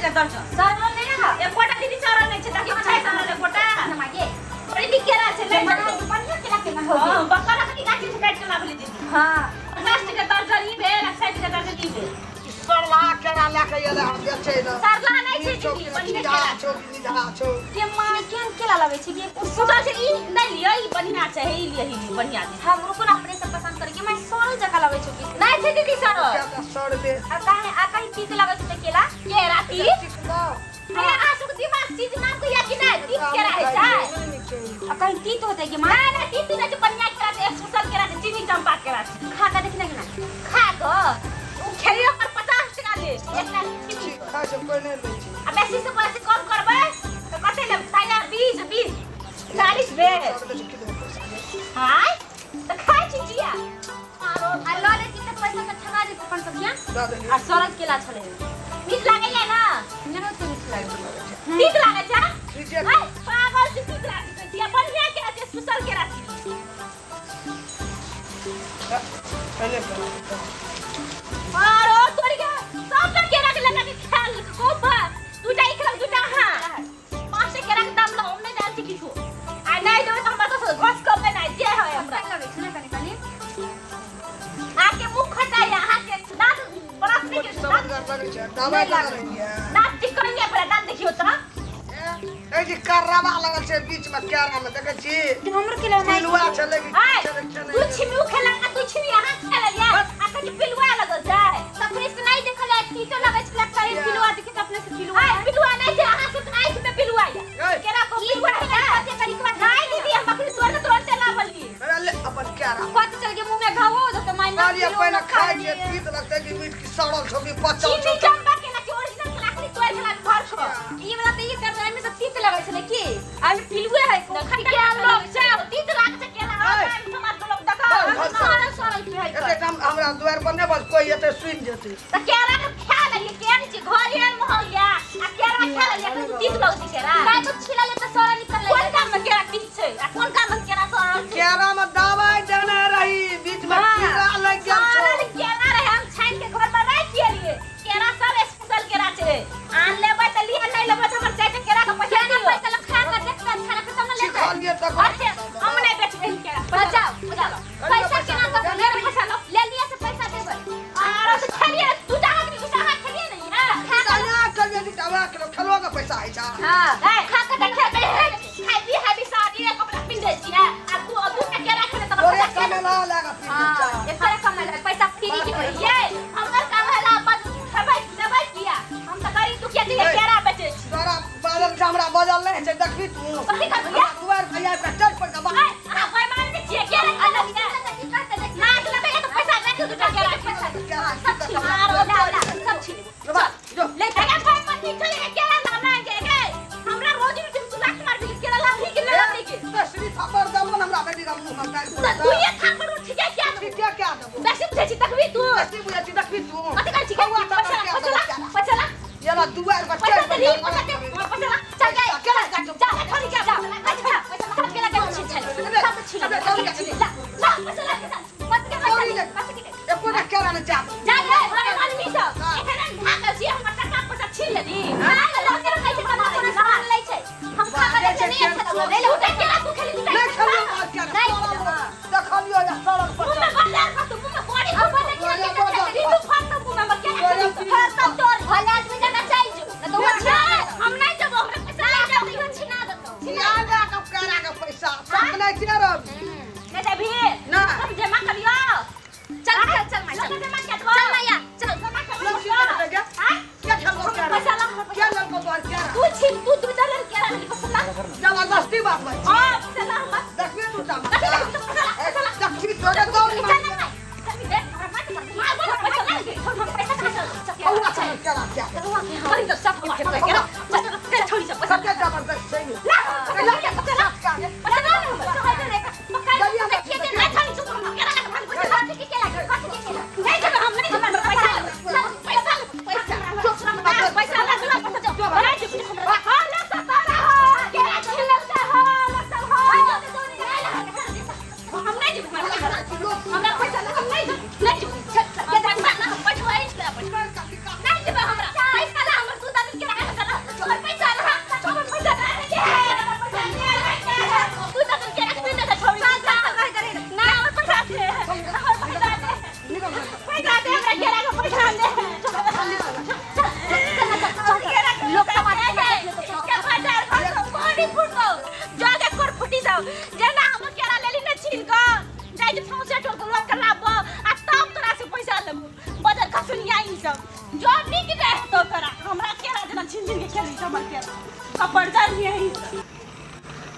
टका दर्जन। सड़ल नहि ने है। एकोटा दीदी सड़ल नहि छै, देखियौ छै सड़ल एकोटा। मागे बड़ी नीक केरा छै, ले माँ जाउ। बढ़िया केला केना हो। हँ, बकरा के गाछी से काटि के लाबली दीदी। हां। 50 टका दर्जन ई भेल आ 60 टका दर्जन ई भेल। सरला केरा लए के एलै हन बेचै लए। सरला नहि छै छौ दीदी, कि बढ़िया निधा केरा छौ कि निधा छौ। के माँ केहन केला लगे छै के? ओ सुतल छै, ई नहि लिअ, ई बढ़िया छै, ई लिअ, ई लिअ, बढ़िया छै। हम रुको ना, अपने से पसंद करे के मैं सड़ल जका लगे छै की? नहि छै दीदी सड़ल। क्या तऽ सड़ले। आ काहे आ कहीं तीत लगे छै त केला? केरा तीत? चिकना। हे, अहाँ सबके दिमाग चीज नाम के या कि नहि? तीत केरा होइ छै? नहि नीक छै। आ कहीं तीत होते के माँ? नहि नहि, तीत नहि छै, बढ़िया केरा छै, स्पेशल केरा छै, चीनी चंपा केरा छै। खा के देखना कि ना? खा कऽ ओ खेलियो पर 50 टका ले एकटा चीनी। खाइ छै कोइ नहि लै छै। आ बेसी से बेसी कम करबै तऽ कते लेब? साया 20 20 40 भेल। सड़ले छै, किलो पैसा दे। हाय तऽ खाइ छी जिया आरो। आ ल ले छी त पैसा त ठगा देत अपन सब के। दऽ देलियै। आ सड़ल केला छलै। मीठ लागैया ना? नहि ओते मीठ लागै छै। तीत लागै छै। ठीके। हाय पागल छी, तीत लागै छै जिया, बढ़िया केरा छै, स्पेशल केरा छै। पहिले केरा। आरो तोरी के सबटा केरा के लगा के खायल कोपा दूटा ई खेलक दूटा। हां, पाँच टा केरा के दाम लग हम नहि जानै छी किछो। आ नहि देबै तऽ हमरा तऽ घस कमे नहि जे है हमरा। खट्टा लगै छै ने कनि कनि। अहाँके मुँह खटाइ, अहाँके दाँत ब्रश नहि केने, दाँत समझगर लगै छै, दबाइ नहि लगल है। दाँत चिकनिया पर दाँत देखियौ तऽ। ए जी, करवा लगल छै बीच में केरा में, देखै छी? हमरो केला माय। पिलुआ छलै कि आय छलै छलै। दू छिमी उ खेलक आ दू छिमी अहाँ खेललियै आ कथी पिलुआ लगल छै? तखने से नहीं देखल जाय, तीतो लगै छलै करे पिलुआ देखे त अपने से पिलुआ। आय पिलुआ नहि छै, अहाँ सब आँखि में पिलुआ या। ए। केरा को ई पिलुआ केला है? कते करी के बाद। नहीं दीदी, हम अखनी तोड़ के तुरंते लाबलियै। अरे ले अपन केरा। कत चल के मुंह में घाव हो जते माय ना। कहलियै पहिने खाइ छियै, तीत लगतै कि मीठ, कि सड़ल छौ कि पचल छौ। चीनी चंपा केला छै, ओरिजिनल केला, अखनी तोड़ के लाबी घर से। ई वाला त ई कर एमे से तीत लगै छलै की आ एमे पिलुए है को। खट्टा लोग छै, तीत लागै छै केला। ऐ। समाज के लोग देखो। बस, बस। सड़ल सड़ल के है। एते टाइम हमरा दुआर पर नहि बस, कोइ एते सुनि जेतै। त केरा के खा लेलियै, केहन छै घर एहन महग या आ केरा खा लेलियै, अखन तीत लगै छै केरा। काय तो छिला ले त सड़ल निकल कोन काम में केरा तीत छै आ कोन काम में केरा सड़ल छै? केरा में दबाइ देने रही, बीच में कीड़ा लागि गेल छौ। सड़ल केरा रहे, हम छानि के घर में राखि एलियै। केरा सब स्पेशल केरा छै। आन लेबै तऽ लिअ, नहि लेबै तऽ हमर चारि टा केरा के पैसा केना दियौ। पैसा ल खा के देखते अच्छा लगते तब न लेबै। सिखलियै तकर। अच्छा, हम नहि बेचबै ई केरा। बचाओ बचाओ, पैसा केना दब? ले पैसा लो। ले लिया से पैसा देबै। आरो से खेलियै दूटा हाथ, दूटा हाथ खेलियै ने या। खा के दया करियै कि दवा के खेलो के पैसा होइ छै। हां। ए, खा के देखे हैवी हैवी साड़ी कपड़ा पिन्धै छियै आ दू दूटा केरा खेलै तऽ तोरे पैसा केना? कमेला लए कऽ पी हां, एकरे कमाई पैसा फ्री के होई। ये हमर काम है बस खेबै लेबै किया, हम तऽ गरीब दुखिया छियै, केरा बेचै छी। तोरा बाजल छै, हमरा बाजल नहि होइ छै, देखबी तू। कथी करबियै? हमरा दुआरि पर आबि कऽ चढ़ि पड़ि कऽ बाज। ए, अहाँ बेईमान नहि छियै, केरा खा लेलियै। लाज लगैया तऽ पैसा राखि दूटा केरा के पैसा। केरा सब छीन ला ला, सब छीन। ला, जो। ले जा बेईमान नहीं चलेगा, केरा लाना है गे। हमरा रोजी रोटी तू लात मार देली, केरा लाभी के ले लाभी के। तस्री थापर देबो ने हमरा बेटी के मुँह में डालि तऽ दुइये थापड़ उठि जाय क्या? ठीके क्या देबो? बेसी बुझै छी तखबी तू। बेसी बुझै छी देखबी तू। कथी करै छी? कौआ पैसा थापर ला, क्या पैसा ला, देबो केरा? पैसा ला। ये ला दुआरि पर पैसा चढ़ि देली, पड़ि पैसा दे, पैसा ला। चल गए। केरा जा। जा, छोड़ी जा, जा, अच्छा पैसा सब केला के छीन छले, सब छीन ले, सब छीन ला ला, पैसा ला, पैसा मत के पैसा दौड़ी दे ले। पैसा के दे। एकोटा केरा नहि जा। जा रे बेईमान सब, एखन भागल छी, हमर टका पैसा छीन लेली। खा के लौटे खाइ छै तब कोनो सामान लै छै। हम खा के देखले नहीं अच्छा लगल, ले ले। दूटा केरा तू खेली, दूटा। नहि खेलियौ बात केरा। नहि। देखलियौ जे सड़ल मुँह पर में बजार खा तू, मुँह में बड़ी अपन देखियो के तू फाड़ मुँह में हमर केरा खेली। फर सब तोर भले आदमी जना चल जो न तो वो छीना हम नहि जेबो, हमरा पैसा नहीं नहि जाओ देबो। तो छीना देतो। आगा के केरा के पैसा सब नहि छियै रवि। नहि देबही? नहि। हम जमा करियो। चल चल चल माय, चल। लग जमा के देबो। चल माया चल। जमा के लग देबो। छियै के आँय? के खेलबो केरा? पैसा ला, हमरा के पैसा। लेलको तोहर केरा? तू छीन, तू दू डॉलर केरा लेली, पैसा ला। जबरदस्ती बात भाई। हाँ, पैसा ला हमरा। देखबी तू तमाशा। कथी देखबी? पैसा ला, पैसा ला। देखबी तोरे दौड़ चल मार। ना माय। चल दे, हमरा मत मार। मार, मार, पैसा ला। हम पैसा कहाँ से कौआ छलै केरा क्या? छोड़ी दो, सब खेतै केरा। पैसा ला, केरा छोड़ी सब, पैसा ला। कते जबरदस्त छै ने। ला, पैसा ला, पैसा ला। पैसा ला, जल्दी हमरा नहीं छोड़ी, चुप रहो, केरा ला, पैसा ला। कथी के केला कथी के केला? नहीं देबै हम, नहीं देबै, हमरा पैसा ला। पैसा ला, पैसा ला, पैसा ला, पैसा दो। नहीं देबै हमरा। हाँ, ला, सतारा हो, केरा छिलल हो, लसल हो। हम नहीं देबै, हमरा पैसा ला, हम नहीं देबै, नहीं देबै। चल, चल, पैसा ला, हम बैठबै, नहीं देबै हमरा। पैसा ला, हमर दूध आदमी। छीन के खेली हमर केरा कपड़ जा रही है।